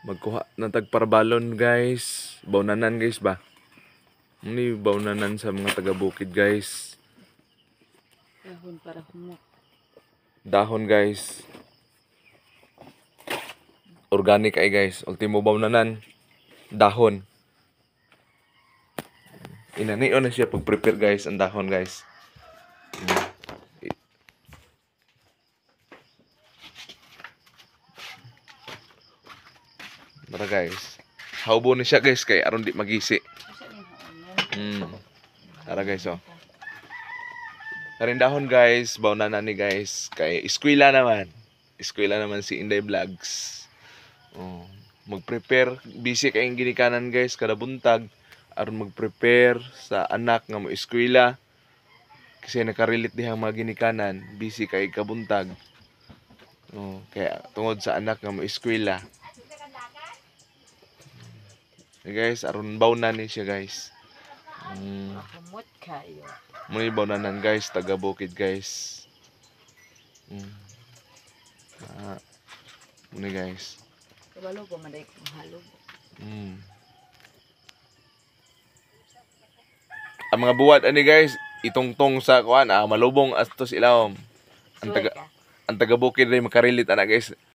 Magkuha na tag parbalon, guys. Bawnanan, guys, ba? Ni bawnanan sa mga taga bukid, guys. Dahon para humok. Dahon, guys. Organic ay, guys. Ultimo bawnanan. Dahon. Inani na siya pag-prepare, guys, ang dahon, guys. Tara, guys. Hawbo ni siya, guys, kay aron di magisi. Asa ni haonon? Tara, guys, oh. Karin dahon, guys, bawnanan ni, guys, kay eskwela naman. Eskwela naman si Inday Vlogs. Oh, mag-prepare, busy kayong ginikanan, guys, kada buntag aron mag-prepare sa anak nga mo eskwela. Kasi nakarelate dihang mga ginikanan, busy kay kabuntag. Oh, kaya tungod sa anak nga mo eskwela. Hey, guys, aron bawnan ni siya, guys. Humot kayo. Muna yung bawnanan, guys, taga bukid, guys. Ah, muna, guys. Kabalo ko man kung halog. Ang mga buwat ani, guys, itungtong sa kuan, ah, malubong ato sa ilawom. Ang Suway taga ka. Ang taga bukid rin makarelate ana, guys.